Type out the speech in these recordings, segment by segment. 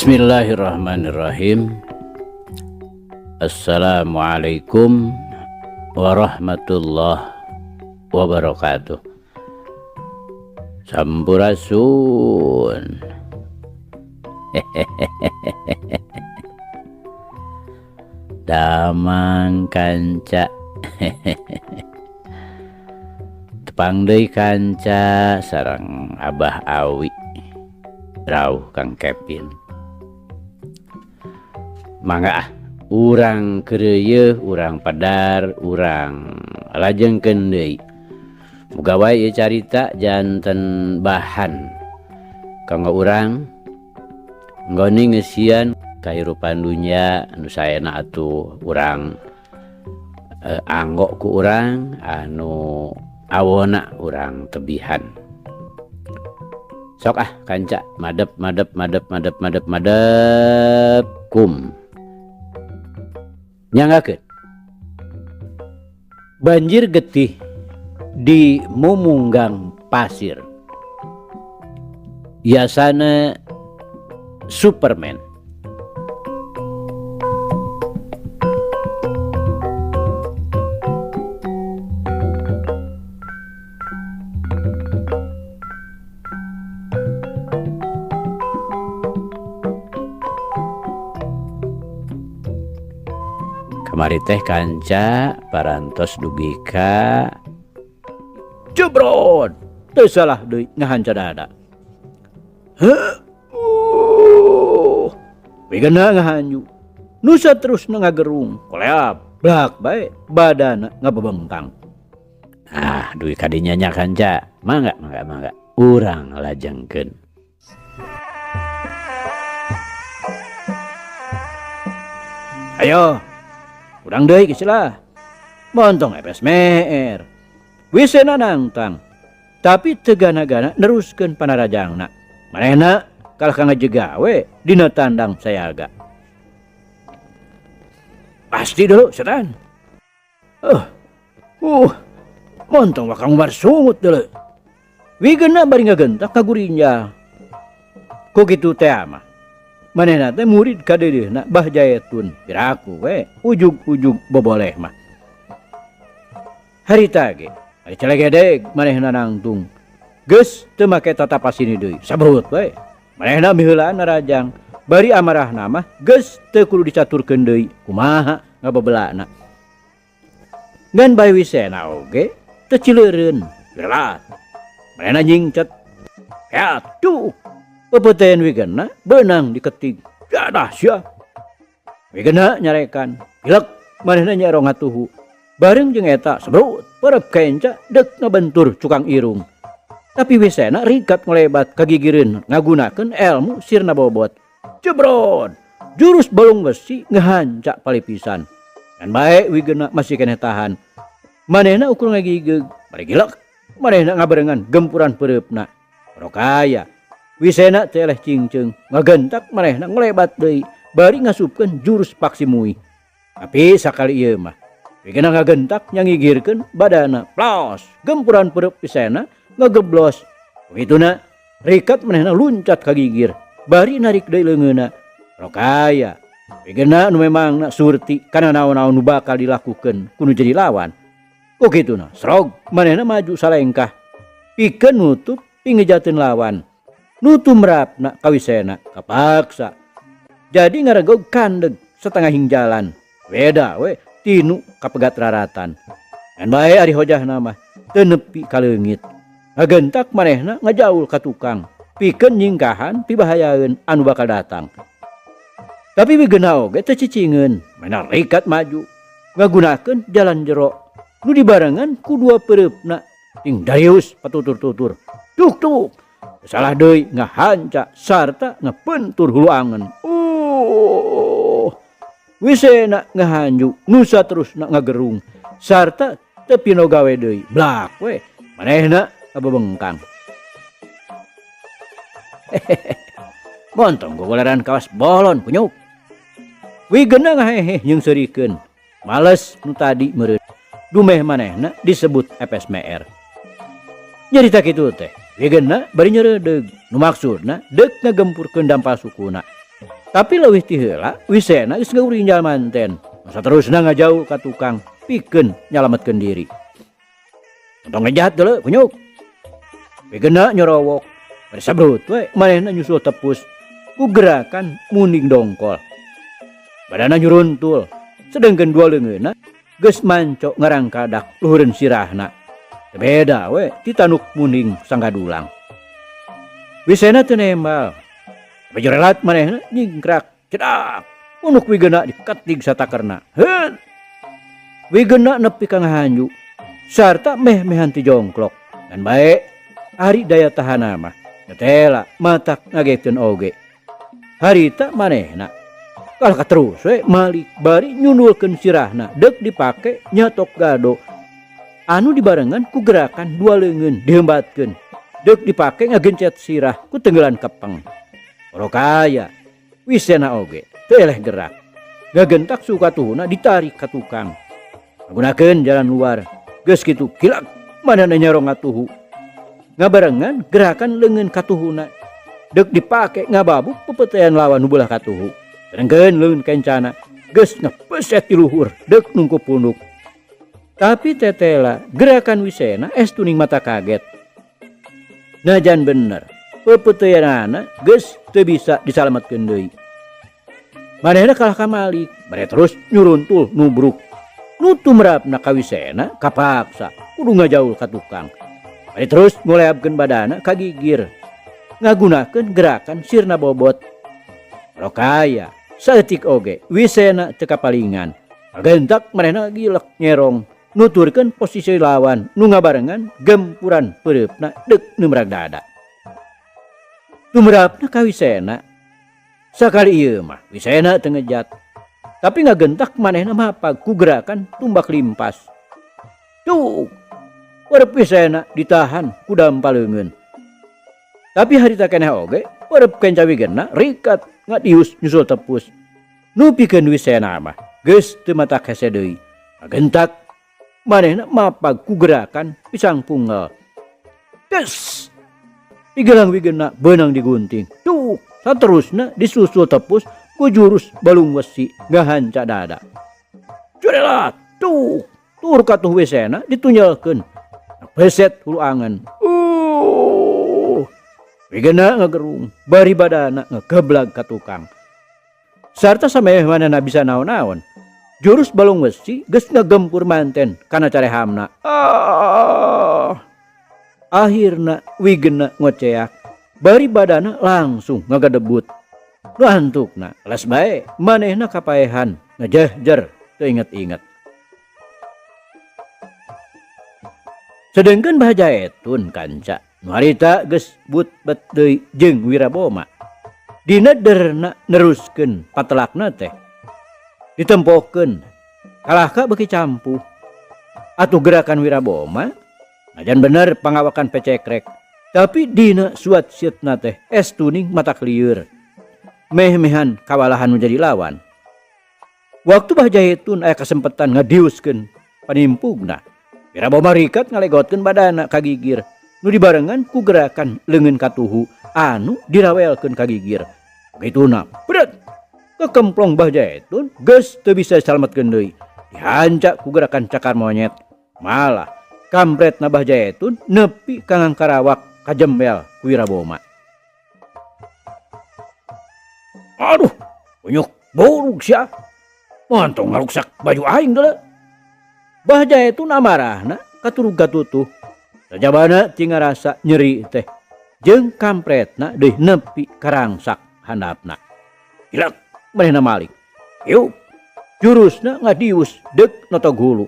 Bismillahirrahmanirrahim. Assalamualaikum warahmatullahi wabarakatuh. Sampurasun. Damang kanca. Tepang deui kanca sareng Abah Awi. Rauh Kang Kevin. Mangga ah, urang keureuyeung, urang padar, urang lajengkeun deui. Muga wae ieu carita janten bahan kanggo urang nggoni ngeusian kahirupan dunya anu saena atuh urang anggo ku urang anu awona urang tebihan. Sok ah kanca madep madep madep madep madep madep kum. Nyanggakeun. Banjir getih di mumunggang pasir. Yasana Superman. Kamari teh kanca parantos dugi ka jebrot teu salah deui ngahanca dada. Heuh. Wigena ngahanju. Nusa terus ngagerung, koleap, blak bae badana ngabebengkang. Ah, dugi ka dinya nya kanca. Mangga mangga mangga. Urang lajengkeun. Ayo. Urang deui geus lah. Montong epes meer. Wisena nangtang. Tapi teu gana-gana neruskeun panarajangna. Manehna kalah ka ngajegawe dina tandang sayaga. Pasti dulu setan. Montong wakang Umar sungut dulu. Wigena bari ngagentak kagurinja. Ku kitu teh mah. Manehna teh murid ka deudeuhna Bah Jaetun. Piraku we ujug-ujug boboleh mah. Harita ge ari celegedeg manehna nangtung. Geus teu make tatap asini deui. Sabut we. Manehna miheulaan narajang. Bari amarahna mah geus teu kudu dicaturkeun deui. Kumaha ngabebelana. Ngan bae wisena oge teu cileureun. Gelat. Manehna nyingcet. Atuh. Pepetean wigena beunang diketig. Jadah sia. Wigena nyarekan. Pilek manehna nyerong ngatuhu. Bareng jeung eta sebrut perep kenca dek ngabentur cukang irung. Tapi wisena rikat ngelebat kagigireun ngagunakeun elmu sirna bobot. Jebrot. Jurus balung besi ngehanca palipisan. Ngan bae wigena masih keneh tahan. Manehna ukur ngagigeug, bari gilek. Manehna ngabarengan gempuran peureupna. Rokaya. Wisena teh eleh cingceung, ngagentak manehna ngelebat deui, bari ngasupkeun jurus paksi mui. Tapi sakali ieu mah, wigena ngagentak nyangigirkeun badana, plos, gempuran peureub wisena ngageblos. Begituna, rikat manehna luncat ka gigir, bari narik deui leungeunna. Rokaya, wigena nu memangna surti kana naon-naon nu bakal dilakukeun ku nu jadi lawan. Ku kituna, srog manehna maju salengkah, pikeun nutup pingejateun lawan. Nu tumrapna kawisena kapaksa. Jadi ngaregog kandeg setengah hing jalan. Beda we tinu kapegat raratan. Ngan bae ari hojahna mah teu nepi ka leungit. Ngagentak manehna ngajaul ka tukang. Pikeun nyingkahan pibahayaeun anu bakal datang. Tapi wigena oge teu cicingeun, manehna rikat maju. Ngagunakeun jalan jero. Nu dibarengan ku dua peureupna. Ting darius patutur-tutur. Tuk tuk. Salah deui ngahanca sarta ngapentur hulu angen. Wisena ngahanju nusa terus na ngagerung sarta teu pino gawe deui. Blak we manehna ngabebengkang. Montong gogoleran kawas bolon kunyuk. Wigena ngaheheh jeung seurikeun. Males nu tadi meureun. Dumeh manehna disebut FSMR. Nyarita kitu teh. Wigena bari nyereudeg. Nu maksudna deuk ngagempurkeun dampal sukuna. Tapi leuwih ti heula Wisena geus ngaurinjal manten. Saterusna ngajauh ka tukang pikeun nyalametkeun diri. Entong ngejat deuleu kunyuk. Wigena nyorowok. Bari sabrut we manehna nyusul tepus ku gerakan munding dongkol. Badana nyuruntul, sedengkeun dua leungeunna geus manco ngarangkadak luhureun sirahna. Teu beda we ti tanuk munding sanggadulang. Wisena teu nembal. Tapi jorelat manehna nyingkrak cedak. Punuk Wigena diketig satakerna. Heun. Wigena nepi ka ngahanju sarta meh-mehan ti jongklok. Dan bae ari daya tahana mah tetela matak ngagekeun oge. Harita manehna kalah katerus we malik bari nyundulkeun sirahna deuk dipake nyatok gado anu dibarengan ku gerakan dua leungeun dihembatkeun deuk dipake ngagencet sirah ku tenggelan kepeng. Rokaya Wisena oge teu eleh gerak. Ngagentak sukatuhuna ditarik ka tukang. Ngagunakeun jalan luar geus kitu kilak manehna nyarong ngatuhu. Ngabarengan gerakan leungeun katuhuna deuk dipake ngababuk pepetean lawan nu beulah katuhu. Sedengkeun leungeun kencana geus ngepeset di luhur deuk nungkup punduk. Tapi tetela gerakan Wisena estuning mata kaget. Najan bener pepeteanana geus teu bisa disalametkeun deui. Manehna kalah ka Malik, bade terus nyuruntul nubruk. Nu tumrapna ka Wisena kapaksa kudu ngajaul ka tukang. Bade terus ngoleabkeun badana ka gigir. Ngagunakeun gerakan sirna bobot. Rokaya saeutik oge Wisena teu kapalingan. Kagentak manehna gilek nyerong nuturkeun posisi lawan nu ngabarengan gempuran peureupna deuk numrag dada. Tumrapna ka Wisena sakali ieu mah Wisena teu ngejat. Tapi ngagentak manehna mapag ku gerakan tumbak limpas. Cuk, warep Wisena ditahan ku dampa leungeun. Tapi harita keneh oge warep kenca Wigena rikat ngadius nyusul tepus. Nu pikeun Wisena mah geus teu matak hese deui. Ngagentak manehna mapag ku gerakan pisang punggal. Des! Pigelang Wigena beunang digunting. Cuk, saterusna disusul tepus ku jurus balung wesi ngahanca dada. Curelat, cuk, tur katuh Wisena ditunjalkeun. Beset hulu angen. Wigena ngagerung, bari badana ngegeblag ka tukang. Sarta sameh manehna bisa naon-naon. Jurus balung wesi geus ngegempur manten kana carehamna. Akhirna Wigena ngoceak, bari badana langsung ngagadebut. Nu antukna les bae manehna kapaehan ngejehjer teu inget-inget. Sedengkeun Bah Jaetun kanca nu harita geus but-bet deui jeung Wiraboma. Dina derna neruskeun patelakna teh ditempokeun kalahka beuki campuh. Atuh gerakan Wiraboma najan bener pangawakan pecekrek, tapi dina suat sieutna teh estuning mata klieur. Meh-mehan kawalahan nu jadi lawan. Waktu Bah Jaetun aya kasempetan ngadiuskeun panimpugna, Wiraboma rikat ngalegotkeun badana ka gigir nu dibarengan ku gerakan leungeun katuhu anu dirawelkeun ka gigir. Begituna, berat kekemplong Bah Jaetun geus teu bisa disalametkeun deui. Dihanca ku gerakan cakar monyet. Malah kampretna Bah Jaetun nepi ka ngangkarawak kajembel ku Wiraboma. Aduh, kunyuk buruk sia. Mantong ngaruksak baju aing deuleu. Bah Jaetun amarahna katurug katutuh. Sajabana ti ngarasa nyeri teh jeung kampretna deui nepi karangsak handapna. Hilak manehna malik. Yuk, jurusna ngadius deuk notog hulu.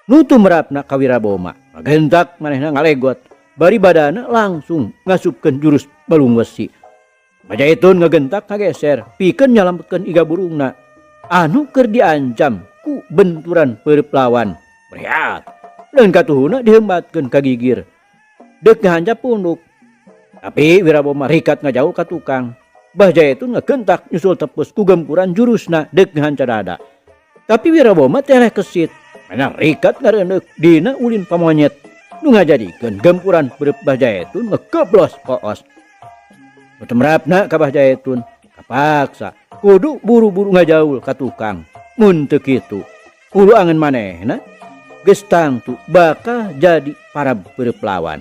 Nu tumrapna ka Wiraboma. Ngagentak manehna ngalegot. Bari badana langsung ngasupkeun jurus balung wesi. Bah Jaetun ngagentak ngageser pikeun nyalametkeun iga burungna anu keur diancam ku benturan peureub lawan. Berehat. Leun katuhuna dihembatkeun ka gigir. Deuk ngahancap punduk. Tapi Wiraboma rikat ngajauh ka tukang. Bah Jaetun ngagentak nyusul tepus ku gempuran jurusna deuk ngahanca dada. Tapi Wiraboma teleh kesit. Mana rikat ngareundeuk dina ulin pamonyet nu ngajadikeun gempuran peureub Bah Jaetun ngegeblos koos. Nu tumrapna ka Bah Jaetun kapaksa Kudu buru-buru ngajaul ka tukang. Mun teu kitu, ulu angen manehna geus tangtu bakal jadi parab peureub lawan.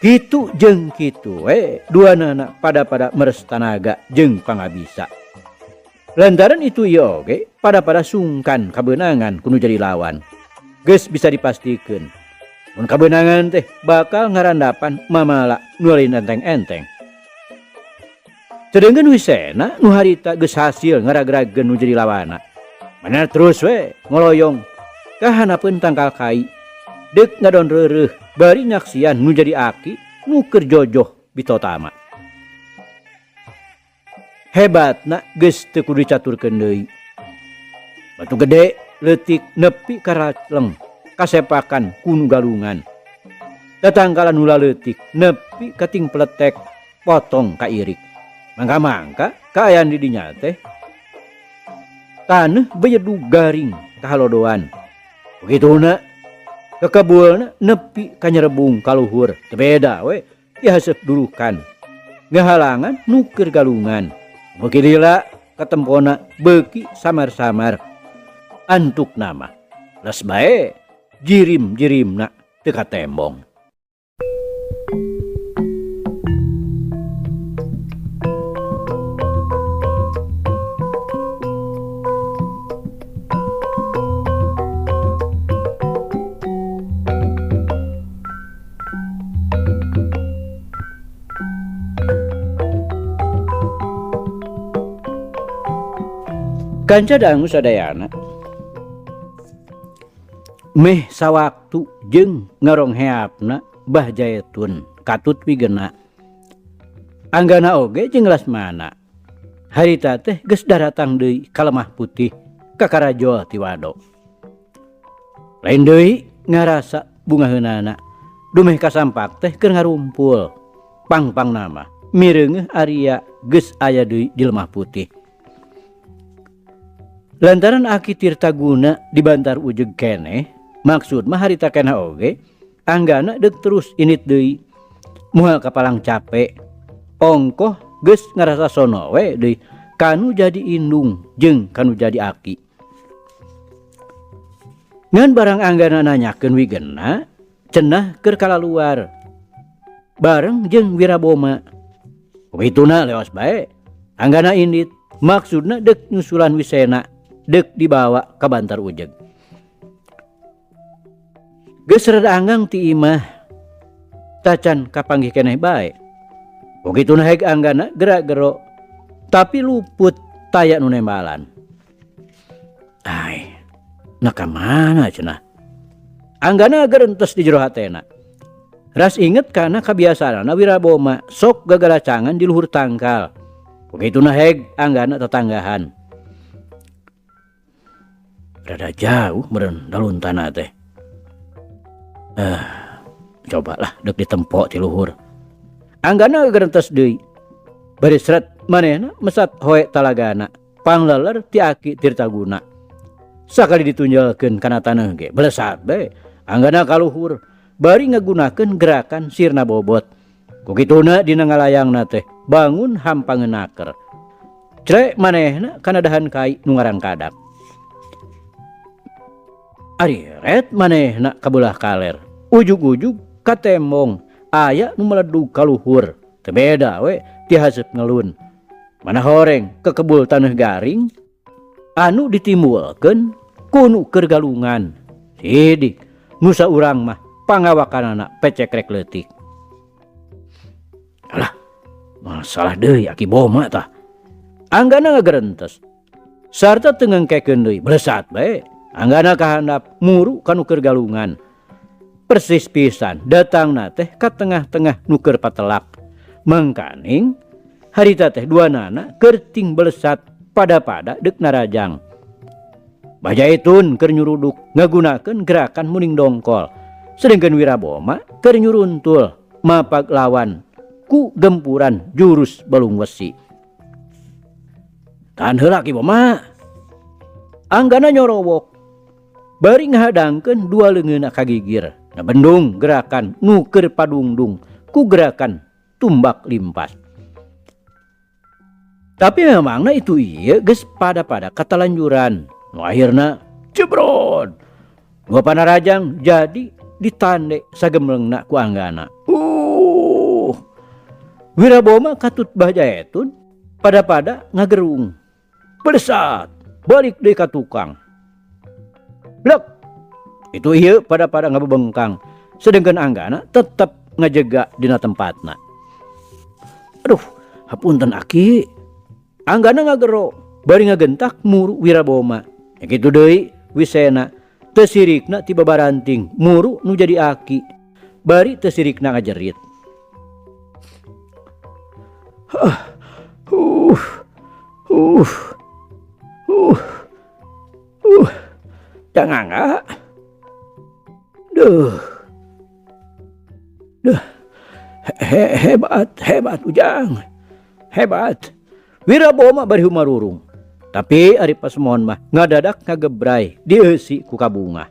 Kitu jeung kitu we duanana pada-pada meres tanaga jeung pangabisa. Lantaran itu ieu oge pada-pada sungkan kabeunangan ku nu jadi lawan. Geus bisa dipastikeun mun kabeunangan teh bakal ngarandapan mamala nu lain enteng-enteng. Sedengkeun Wisena nu harita geus hasil ngaragrageun nu jadi lawanna. Manehna terus we ngoloyong ka hanapeun tangkal kai deuk ngadon reureuh bari nyaksian nu jadi aki nu keur jojoh bitotama. Hebatna geus teu kudu dicaturkeun deui. Batu gede leutik nepi ka racleng kasepakan ku nu galungan. Tatangkalan nu laleutik nepi ka ting peletek potong ka irik. Mangka-mangka kaayaan di dinya teh taneuh bejedug garing kahalodoan. Begituna kekebulna nepi ka nyerebung ka luhur teu beda we ti haseup durukan. Ngahalangan nu keur galungan. Beuki lila katempona beuki samar-samar. Antuk nama les bae jirim-jirimna teu katembong. Kanca dangu sadayana meh sawaktu jeung ngarongheapna Bah Jaetun katut wigena. Anggana oge jeung Lasmana. Harita teh geus daratang deui ka Lemah Putih ka Karajol ti Wado. Lain deui ngarasa bungaheunana dumeh kasampak teh keur ngarumpul. Pang-pang nama mireungeuh Arya geus aya deui di Lemah Putih. Lantaran Aki Tirtaguna dibantar ujeg keneh, maksud mah harita keneh oge, anggana deuk terus init deui. Moal kapalang capek, ongkoh geus ngarasa sono we deui kanu jadi indung jeung kanu jadi aki. Ngan barang anggana nanyakeun wigena, cenah keur kalaluar. Bareng jeung Wiraboma. Kituna lewas bae, anggana indit, maksudna deuk nyusulan Wisena. Deuk dibawa ka Bantar Ujeg. Geus rada anggang ti imah tacan kapanggih keneh bae. Begituna heg anggana gerak-gero tapi luput taya nu nembalan. Ai, na ka mana cenah? Anggana gerentes di jero hatena. Ras inget kana kabiasaanana Wiraboma sok gagalacangan di luhur tangkal. Begituna heg anggana tetanggahan. Rada jauh meureun daluntana teh. Cobalah deuk ditempok ti luhur. Anggana gerentes deui. Bari sret manehna mesat hoe talagana, pangleler ti Aki Tirtaguna. Sakali ditunjulkeun kana taneuh ge belesat bae. Anggana kaluhur bari ngagunakeun gerakan sirna bobot. Ku kituna dina ngalayangna teh bangun hampangeun naker. Crek manehna kana dahan kai nu ngarangkadak. Ari ret manehna kabelah kaler. Ujug-ujug katembong aya nu meledug kaluhur. Teu beda we ti haseup ngelun. Mana horeng kekebul taneuh garing anu ditimbulkeun ku nu keur galungan. Sidik nusa urang mah pangawakanana pecekrek leutik. Alah, masalah deui Aki Boma tah. Anggana ngagerentes. Sarta teu ngengkekeun deui belesat bae. Anggana kahandap muru ka nu keur galungan. Persis pisan datangna teh ka tengah-tengah nu keur patelak. Mangkaning harita teh duanana keur ting belesat pada-pada deuk narajang. Bajaitun keur nyuruduk ngagunakeun gerakan muning dongkol. Sedengkeun Wiraboma keur nyuruntul mapag lawan ku gempuran jurus balung wesi. Tahan heula Ki Boma. Anggana nyorowok bari ngahadangkeun dua leungeunna kagigir. Ngabendung gerakan nu keur padungdung ku gerakan tumbak limpas. Tapi memangna itu ieu geus pada-pada katalanjuran. Nu akhirna jebrod. Dua panarajang jadi ditande sagemlengna ku Anggana. Wiraboma katut Bah Jaetun pada-pada ngagerung. Belesat balik deui ka tukang. Blek. Itu ieu pada-pada ngabebengkang. Sedangkan Anggana tetep ngajega dina tempatna. Aduh, hapunten aki. Anggana ngagero, bari ngagentak muru Wiraboma. Ya kitu deui Wisena teu sirikna ti babaranting muru nu jadi aki. Bari teu sirikna ngajerit. Jangan enggak. Duh. Duh. Hebat, hebat Ujang. Hebat. Wiraboma bari humarurung. Tapi ari pasemon mah ngadadak ngagebray dieusi ku kabunga.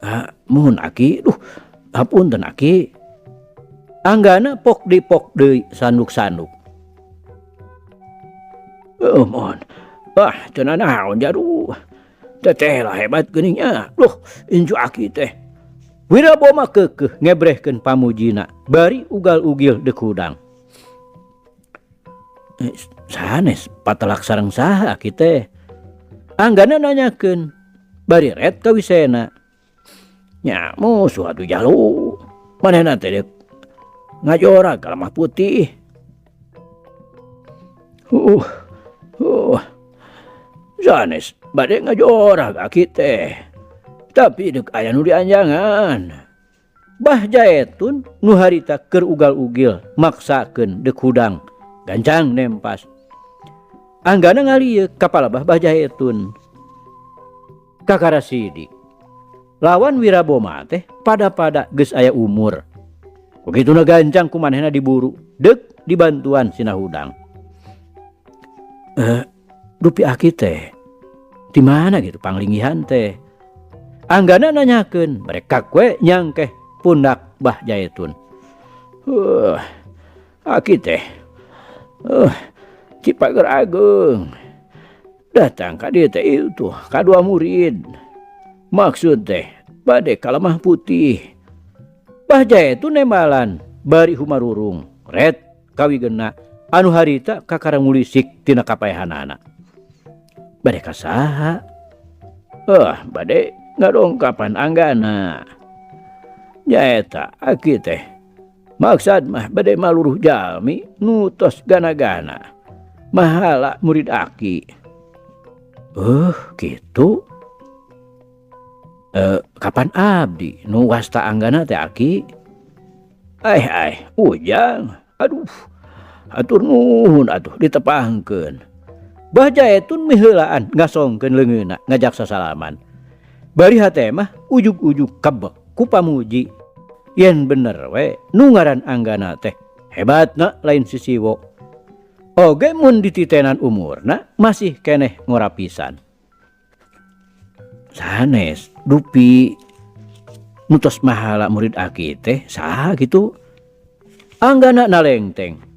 Ah, muhun aki, duh, hapunten aki. Anggana pok di pok deui sanduk-sanduk. Oh, mohon. Ah, teu nanaon jaru. Teteh lah hebat geuningnya. Duh, incu aki teh. Wiraboma keukeuh ngebrehkeun pamujina bari ugal-ugil deuk hudang. Sanes patelak sareng saha aki teh. Anggana nanyakeun bari ret ka Wisena. Nya musuh atuh jalu. Manehna teh deuk ngajora ka lemah putih. Sanes bade ngajora ka aki teh. Tapi deuk aya nu dianjangan. Bah Jaetun nu harita keur ugal-ugil maksakeun deuk hudang gancang nempas. Anggana ngalieuk ka palabah Bah Jaetun. Kakara sidi. Lawan Wiraboma teh pada-pada geus aya umur. Begituna gancang ku manehna diburu deuk dibantuan sina hudang. Dupi aki teh di mana gitu panglingihan teh? Anggana nanyakeun, mereka kue nyangkeh pundak Bah Jaetun. Aki teh. Cipager Agung. Datang ka dieu teh itu kadua murid. Maksud teh bade ka lemah putih. Bah Jaetun nembalan bari humarurung. Ret kawigena anu harita kakara ngulisik tina kapaehanana. Bade ka saha? Bade ngadongkapan Anggana. Nyaeta aki teh. Maksad mah bade maluruh jalmi nu tos gana-gana. Mahala murid aki. Gitu. Kapan abdi nu wasta Anggana teh aki? Ai, Ujang. Aduh, atur nuhun atuh ditepangkeun. Bah Jaetun miheulaan ngasongkeun leungeunna ngajak sasalaman. Bari hate mah ujug-ujug kebek ku pamuji. Yen bener we nu ngaran Anggana teh hebatna lain sisiwo. Oge mun dititenan umurna masih keneh ngora pisan. Sanes dupi nu tos mahala murid aki teh saha kitu? Anggana nalengteng.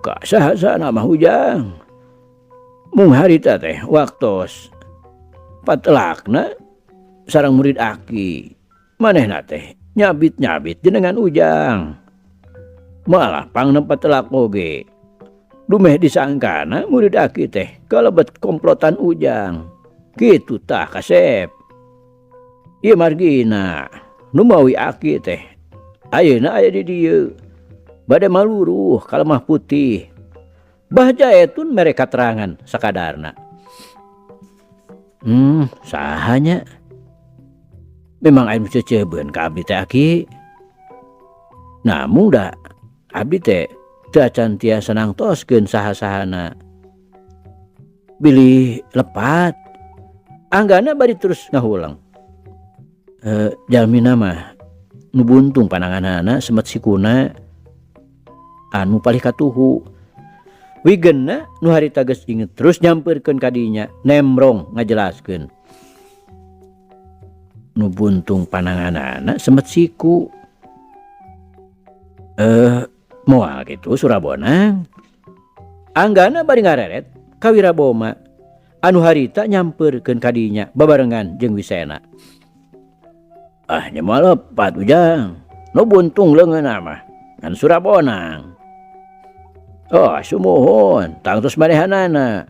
Ka saha-sahana mah Ujang. Mung harita teh waktos patelakna sareng murid aki. Manehna teh nyabit-nyabit jenengan Ujang. Malah pangna patelak oge. Dumeh disangkana murid aki teh kalebet komplotan Ujang. Kitu tah kasep. Ieu margina nu mawi aki teh ayeuna aya di dieu. Bade maluruh ka lemah putih. Bah Jaetun mere katerangan sakadarna. Sahanya? Memang aya nu ceuceubeun ka abdi teh aki. Namun da abdi teh teu acan tiasa nangtoskeun saha-sahana. Bilih lepat. Anggana bari terus ngahulang. Jalmina mah nu buntung pananganana semet sikuna anu palih katuhu. Wigena nu harita geus inget terus nyampeurkeun ka dinya nembrong ngajelaskeun. Nu buntung pananganana semet siku. Moal kitu Surabonang. Anggana bari ngareret ka Wiraboma anu harita nyampeurkeun ka dinya babarengan jeung Wisena. Ah nya moal lepat Ujang. Nu buntung leungeunna mah ngan Surabonang. Oh sumuhun tangtos manehanana.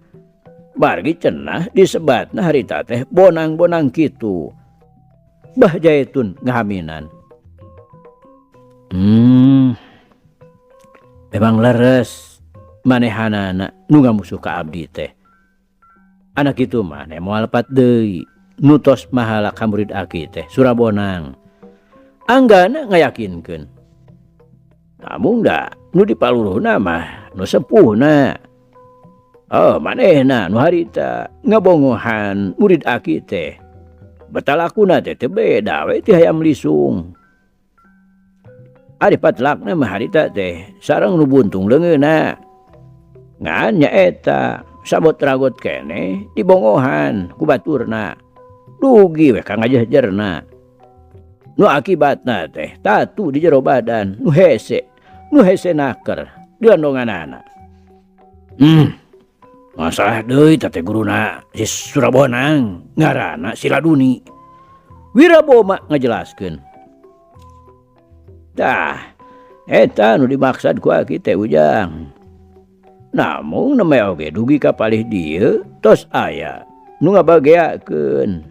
Margi cenah disebatna harita teh bonang-bonang kitu. Bah Jaitun ngahaminan. Memang leres manehanana nu ngamusuh ka abdi teh. Anak kitu mah ne moal lepat deui. Nutos mahala ka murid aki teh Surabonang. Anggana ngayakinkeun. Namun da nu dipaluruhna mah nu sepuhna. Oh manehna nu harita ngabongohan murid aki teh. Betalakuna teh teu beda we ti hayam lisung. Ari patlakna mah harita teh sareng nu buntung leungeunna. Ngan nyaeta sabot ragot keneh dibongohan ku baturna. Dugi we ka ngajehjerna. Nu akibatna teh tatu di jero badan nu hese naker dilandonganana. Masalah deui teh guruna si Surabonang ngaranna si Laduni. Wiraboma ngajelaskeun. Tah, eta nu dimaksad ku aki teh Ujang. Namun nembe oge dugi ka palih dieu tos aya nu ngabageakeun.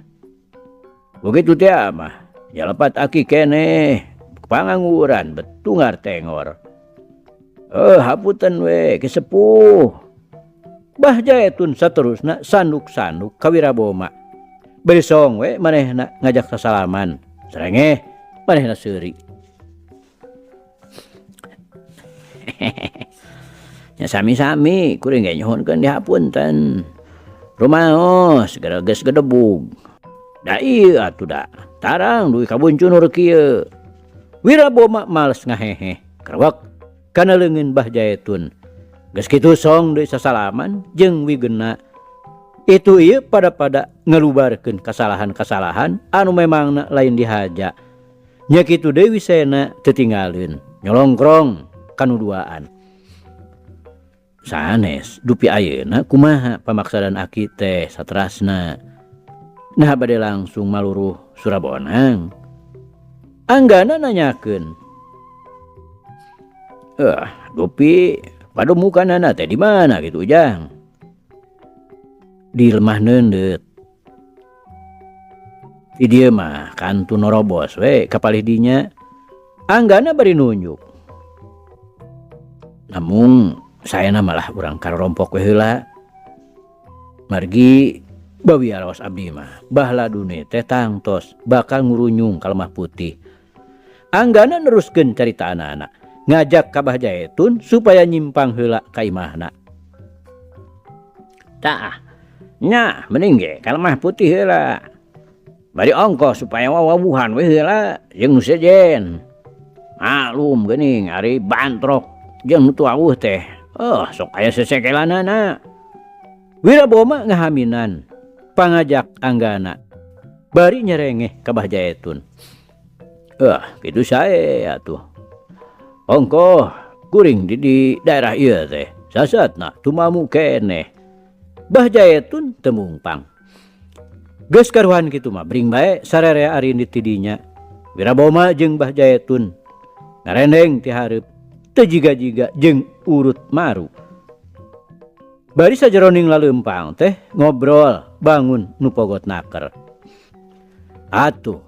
Begitu teh mah nya lepat aki keneh pangangguran betungar tengor. Hapunten we ki sepuh. Bah Jaitun saterusna sanduk-sanduk ka Wiraboma. Bari song we manehna ngajak sasalaman. Sarengeh manehna seuri. Nya sami-sami kuring ge nyuhunkeun dihapunten. Rumaos geus gedebug. Da ieu atuh da tarang dugi ka buncunur kieu. Wiraboma males ngahehe. Krewek kana leungeun Bah Jaitun. Geus kitu song deui sasalaman jeung wigena. Itu ieu pada-pada ngelubarkeun kasalahan-kasalahan anu memangna lain dihaja. Nya kitu deui Wisena teu tinggaleun, nyolongkrong kanu duaan. Sanes dupi ayeuna kumaha pamaksadan aki teh saterasna. Nah bade langsung maluruh Surabonang. Anggana nanyakeun. Dupi pademukanana teh di mana gitu Ujang? Di lemah neundeut. Di dieu mah kantun norobos we ka palih dinya. Anggana bari nunjuk. Namun saena malah urang karompok we heula. Margi bawiaros abdi mah Bah Laduni teh tangtos bakal ngurunyung ka lemah putih. Anggana neruskeun carita anak-anak. Ngajak ka Bah Jaitun supaya nyimpang heula ka imahna. Tah, nya mending ge ka lemah putih heula. Bari ongkoh supaya wawuhan we heula jeung nu sejen. Maklum geuning ari bantrok jeung nu tuawuh teh. Sok aya sesekelanana. Wiraboma ngahaminan pangajak Anggana. Bari nyerengeh ka Bah Jaitun. Kitu sae atuh. Ongkoh kuring di daerah ieu teh sasatna tumamu keneh. Bah Jaitun teu mungpang. Geus karuhan kitu mah bring bae sarerea ari di tidinya. Wiraboma jeung Bah Jaitun ngarendeng ti hareup teu jiga-jiga jeung urut maru. Bari sajeroning laleumpang teh ngobrol bangun nu pogot naker. Atuh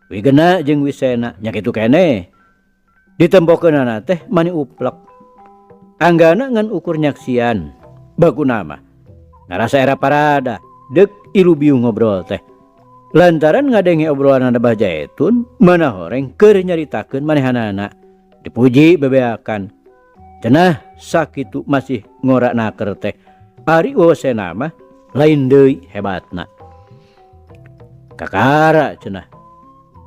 wigena jeung Wisena nya kitu keneh. Ditempokeunana teh mani uplek. Anggana ngan ukur nyaksian baguna mah ngarasa era parada deuk ilubiu ngobrol teh. Lantaran ngadenge obrolan Bah Jaitun mana horeng keur nyaritakeun manehanana dipuji bebeakan. Cenah sakitu masih ngora naker teh. Ari wewesena mah lain deui hebatna. Kakara cenah.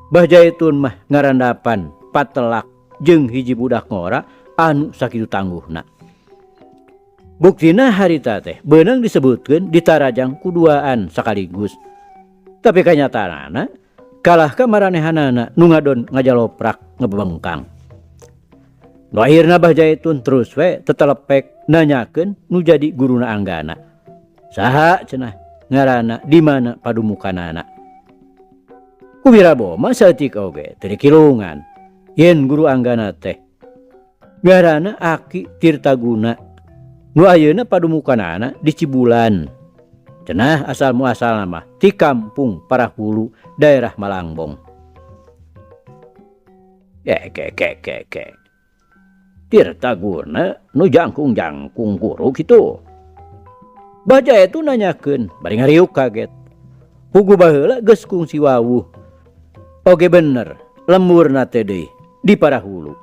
Bah Jaitun mah ngarandapan patelak jeung hiji budak ngora anu sakitu tangguhna. Buktina harita teh beunang disebutkeun ditarajang kuduaan sekaligus. Tapi kanyataanana kalah ka maranehanana nu ngadon ngajaloprak ngebengkang. Nu akhirna Bah Jaitun terus we tetelepek nanyakeun nu jadi guruna Anggana. Saha cenah ngaranna di mana padumukanana. Ku Wiraboma saeutik oge teu dikilungan yen guru Anggana teh ngaranna Aki Tirtaguna nu ayeuna padumukanana di Cibulan. Cenah asal muasalna mah ti kampung Parahulu daerah Malangbong. Ke ke ke ke. Tirtaguna nu jangkung-jangkung guru kitu. Bah Jaitun nanyakeun bari ngariuk kaget. Pugu baheula geus kungsi wawuh. Oge bener lemburna teh deui di Parahulu.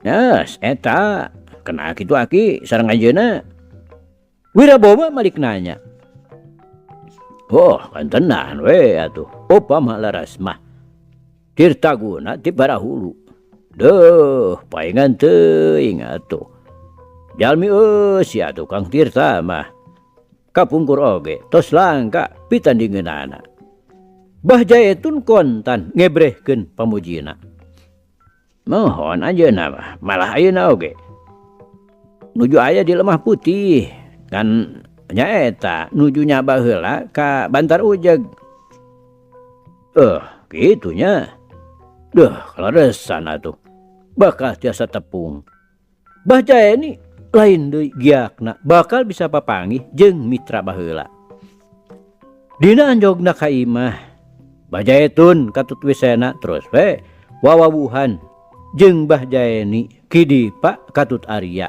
Yes, eta kena kitu aki sareng anjeunna. Wiraboma malik nanya. Oh, kantenan we atuh. Upama laras mah. Tirtaguna ti Parahulu. Duh, paingan teuing atuh. Jalmi eusi atuh Kang Tirta mah. Kapungkur oge tos langka pitandingeunana. Bah Jaitun kontan ngebrehkeun pamujina. Mohon anjeunna mah, malah ayeuna oge. Nuju aya di Lemah Putih kan nyaeta nuju nyaba heula ka Bantar Ujeg. Kitu nya. Duh, kaleresan atuh. Bakal tiasa tepung. Bah Jaeni lain deui giakna bakal bisa papanggih jeung mitra baheula. Dina anjogna ka imah, Bah Jaitun katut wisena terus we wawawuhan jeung Bah Jaeni kidipa katut Arya.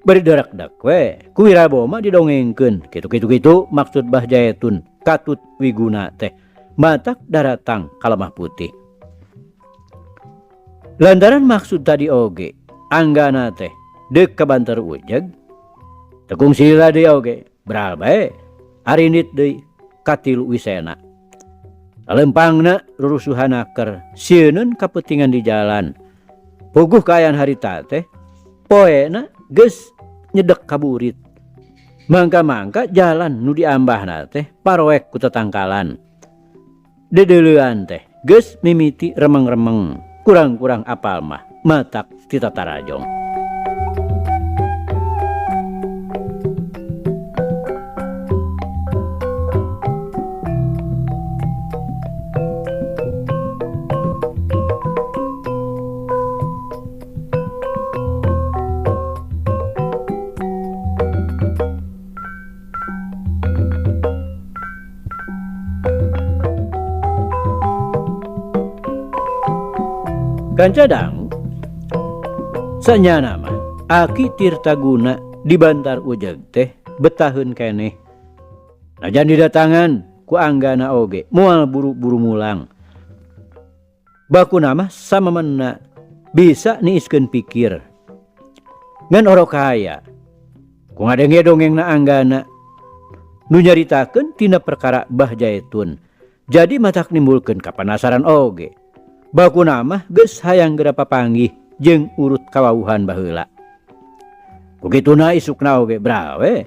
Bari derak-dek we ku Wiraboma didongengkeun kitu-kitu kitu maksud Bah Jaitun katut Wiguna teh matak daratang ka Lemah Putih. Lantaran maksud tadi oge Anggana teh deuk ka Bantar Ujeg tekung sila deui oge beral bae arinit deui katilu wisena. Lempangna rurusuhan aker sieun kapentingan di jalan. Puguh kaayaan harita teh poena geus nyedek kaburit. Mangka-mangka jalan nu diambahna teh paroek ku tetangkalan. Dedeleuan teh geus mimiti remeng-remeng. Kurang-kurang apal mah matak ti tatarajong. Kancadang sanyana mah Aki Tirtaguna di Bantar Ujeg teh betaheun keneh. Najan didatangan ku Anggana oge moal buru-buru mulang. Bakuna mah samemena bisa niiskeun pikir. Ngan orok kaya ku ngadenge dongengna Anggana nu nyaritakeun tina perkara Bah Jaitun. Jadi matak nimbulkeun kapanasaran oge. Bakuna mah geus hayang geura papanggih jeung urut kawawuhan baheula. Kukituna isukna oge brawe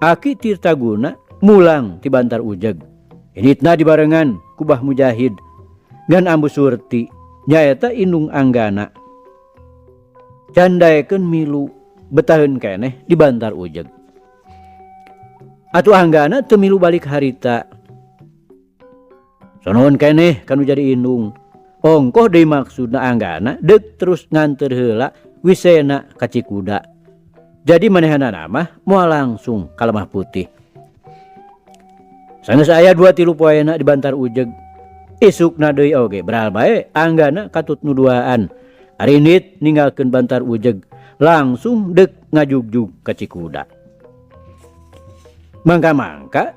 Aki Tirtaguna mulang ti Bantar Ujeg. Initna dibarengan ku Bah Mujahid ngan Ambu Surti nyaeta indung Anggana. Candaekeun milu betaheun keneh di Bantar Ujeg. Atuh Anggana teu milu balik harita. Sonoon keneh kanu jadi indung. Ongkoh deui maksudna Anggana deuk terus nganteur heula wisena ka Cikuda. Jadi manehanana mah moal langsung ka Lemah Putih. Sanggeus aya 2-3 poena di Bantar Ujeg. Isukna deui oge beral bae Anggana katut nu duaan. Arinit ninggalkeun Bantar Ujeg langsung deuk ngajugjug ka Cikuda. Mangka-mangka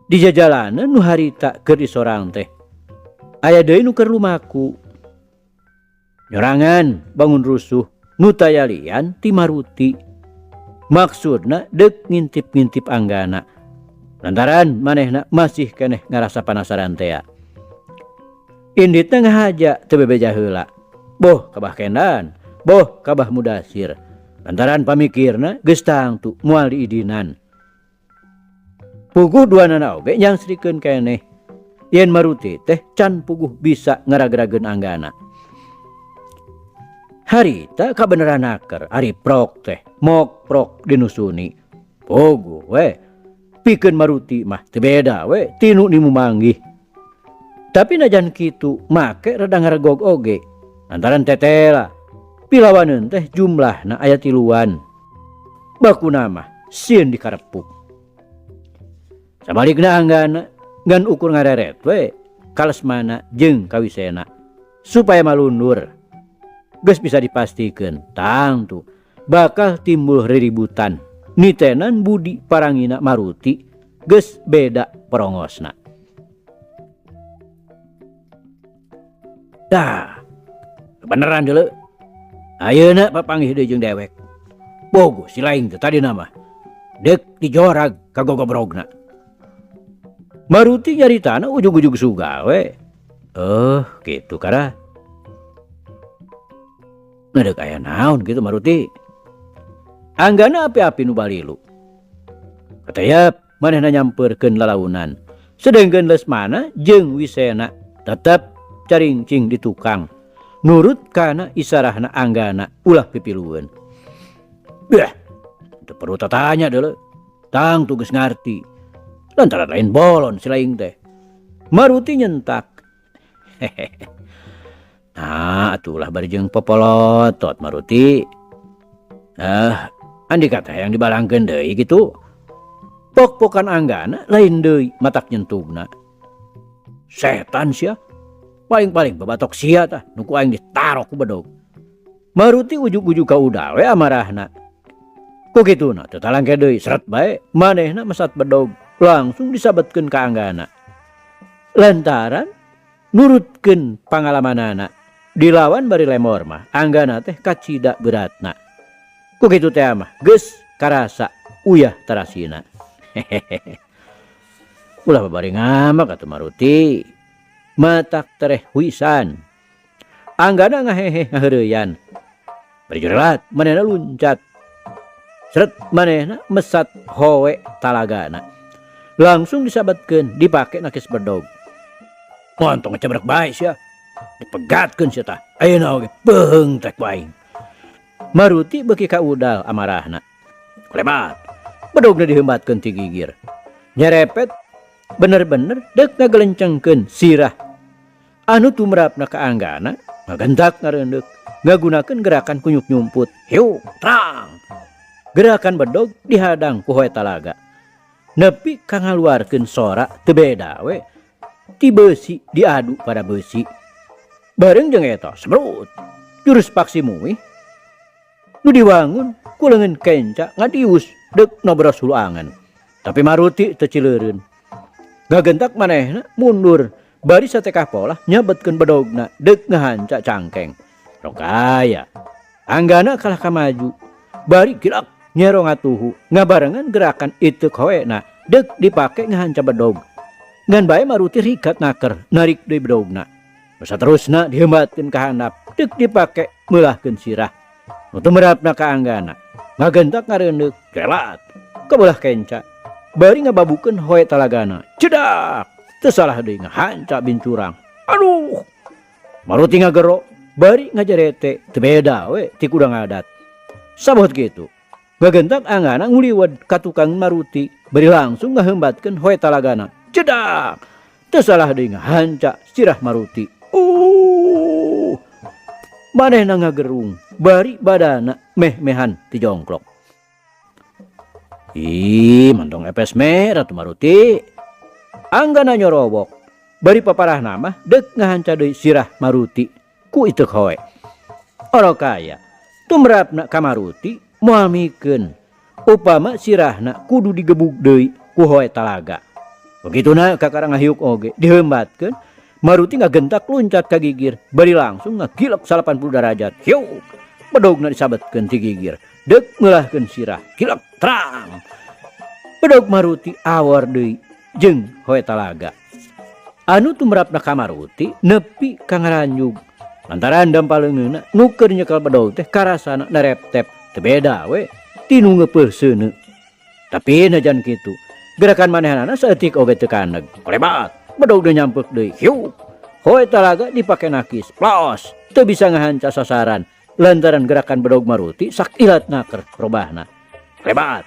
di jajalanan nu harita keur disorang teh aya deui nu keur lumaku. Nyorangan bangun rusuh nu tayalian ti Maruti. Maksudna deuk ngintip-ngintip Anggana. Lantaran manehna masih keneh ngarasa panasaran tea. Inditna ngahaja teu bebeja heula. Boh ka Bah Kendan, boh ka Bah Mudasir. Lantaran pamikirna geus tangtu moal diidinan. Puguh duanana oge nyangsrikeun keneh. Yen Maruti teh can puguh bisa ngaragrageun Anggana. Harita kabeneran naker ari prok teh mokprok dinusuni. Puguh we pikeun Maruti mah teu beda we tinu ni mumanggih. Tapi najan kitu make rada ngaregog oge lantaran tetela pilawaneun teh jumlahna aya tiluan. Bakuna mah sieun dikarepuk. Sabalikna Anggana ngan ukur ngareret we ka Lesmana jeung ka Wisena supaya malundur. Geus bisa dipastikeun tangtu bakal timbul riributan nitenan budi parangina Maruti geus beda perongosna. Dah, kebeneran deuleu. Ayeuna papanggih deui jeung dewek. Bogo si lain teh tadi nama. Deuk dijorag ka gogobrogna. Maruti nyaritana ujug-ujug suga we. Gitu kara. Ngedeuk aya naon gitu Maruti. Anggana api-api nu balilu. Katayap manehna nyampeurkeun lalaunan. Sedengkeun Lesmana jeung Wisena tetep caringcing di tukang. Nurut kana isarahna Anggana ulah pipilueun. Beh, teu perlu tatanya deuleu. Tang tugas ngarti. Lantaran lain bolon si laing teh. Maruti nyentak. Hehehe. Nah, atulah bari jeung popolotot Maruti. Andika teh yang dibalangkeun deui kitu. Pok-pokan Anggana lain deui matak nyentugna. Setan sia. Paling-paling babatok sia tah nu ku aing ditarok ku bedog. Maruti ujug-ujug ka udal we amarahna. Ku kituna teu talangke deui seret bae manehna mesat bedog langsung disabetkeun ka Anggana. Lantaran nurutkeun pangalamanana dilawan bari lemor mah Anggana teh kacida beratna. Ku kitu teh mah geus karasa uyah tarasina. Hehehe. Ulah babari ngamak atuh Maruti. Matak tereh huisan. Anggana ngahehe ngaheureuyan. Bari jurelat manehna luncat. Seret manehna mesat howe talagana. Langsung disabetkeun dipake nakis bedog. Montong ngecebrek bae sia. Dipegatkeun sia tah. Ayeuna oge peuheung teh ku aing. Maruti beuki ka udal amarahna. Kulebat. Bedogna diheumbatkeun ti gigir. Nyerepet bener-bener deuk ngagelencengkeun sirah. Anu tumrapna ka Anggana ngagentak ngareundeuk ngagunakeun gerakan kunyuk nyumput. Hiu, trang. Gerakan bedog dihadang ku hoe talaga. Nepi ka ngaluarkeun sora teu beda we. Ti beusi diadu pada beusi. Bareng jeung eta semrut. Jurus paksi muih nu diwangun ku leungeun kenca ngadius deuk nobros hulu angen. Tapi Maruti teu cileureun. Ngagentak manehna mundur bari satekah polah nyabetkeun bedogna deuk ngahanca cangkeng. Rokaya Anggana kalah ka maju bari gilak nyero ngatuhu ngabarengan gerakan iteuk hoena deuk dipake ngahanca bedog. Ngan bae Maruti rikat naker narik deui bedogna. Nu saterusna diheumbatkeun ka handap deuk dipake meulahkeun sirah. Nu tumerapna ka Anggana ngagentak ngareundeuk gelat kabelah kenca bari ngababukeun hoe talagana. Cedak teu salah deui ngahanca bincurang. Aduh Maruti ngagero bari ngajarete teu beda we ti kuda ngadat. Sabot kitu ngagentak Anggana nguliwed ka tukang Maruti bari langsung ngaheumbatkeun hoe talagana. Cedak teu salah deui ngahanca sirah Maruti. Manehna ngagerung bari badana meh-mehan ti jongklok. Ih, mantong epes merah tuh Maruti. Anggana nyorowok bari paparahna mah deuk ngahanca deui sirah Maruti ku iteuk hoe. Orokaya tumrapna ka Maruti moal mikeun upama sirahna kudu digebug deui ku hoe talaga. Begituna kakara ngahiuk oge diheumbatkeun Maruti ngagentak luncat ka gigir bari langsung ngagilek 80 derajat. Hiuk bedogna disabetkeun ti gigir deuk meulahkeun sirah gilek terang. Bedog Maruti awor deui jeung hoe talaga. Anu tumrapna ka Maruti nepi ka ngaranjug lantaran dampaleungeunna nu keur nyekel bedog teh karasana nareptep teu beda we tinu ngeupeul seuneu. Tapi najan kitu gerakan manehanana saeutik oge teu kaneg. Kolebat bedogna nyampeuk deui. Hiuk hoe talaga dipake nakis plos teu bisa ngahanca sasaran. Lantaran gerakan bedog Maruti sakilat naker robahna. Lebat.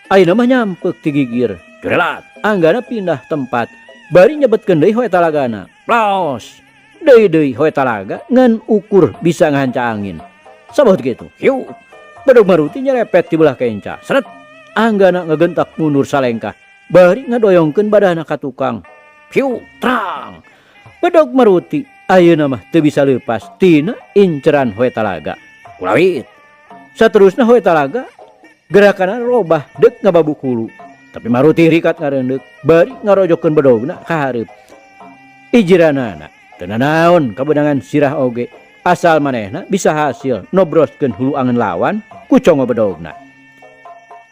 Ayeuna mah nyampek ti gigir. Jurelat. Anggana pindah tempat. Bari nyebetkeun deui hoe talagana. Plos. Deui deui hoe talaga ngan ukur bisa ngahanca angin. Sabot kitu. Hiu. Bedog Maruti nyerepet ti belah kenca. Seret. Anggana ngegentak mundur salengkah. Bari ngadoyongkeun badana ka tukang. Piu trang. Bedog Maruti ayeuna mah teu bisa leupas tina inceran hoe talaga. Kulawit. Saterusna hoe talaga gerakanna robah deuk ngababuk hulu. Tapi Maruti rikat ngareundeuk bari ngarojokeun bedogna ka hareup. Ijiranana teu nanaon kabeunangan sirah oge asal manehna bisa hasil nobroskeun hulu angen lawan ku congo bedogna.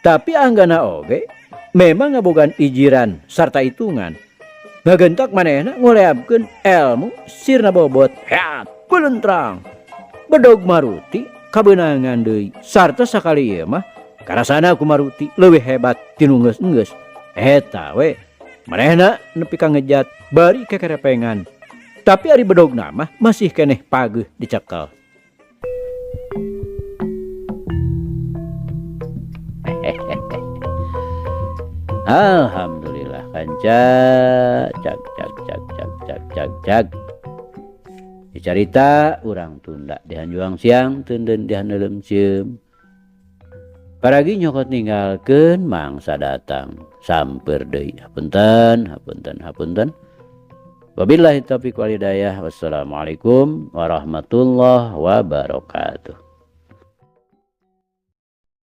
Tapi anggana oge memang ngabogaan ijiran sarta hitungan. Ngagentak manehna ngoleabkeun elmu sirna bobot. Heat, belentrang. Bedog Maruti kabeunangan deui sarta sakali ieu mah karasana ku Maruti leuwih hebat tinu geus-geus. Eta we manehna nepi ka ngejat bari kekerepengan. Tapi ari bedogna mah masih keneh pageuh dicekel. Alhamdulillah kanca cag cag cag cag cag cag cag. Dicarita urang tunda dihanjuang siang teunden dihaneuleum sieum. Paragi nyokot ninggalkeun mangsa datang samper deui. Hapunten hapunten hapunten. Wabillahi taufiq wal hidayah. Wassalamualaikum warahmatullahi wabarakatuh.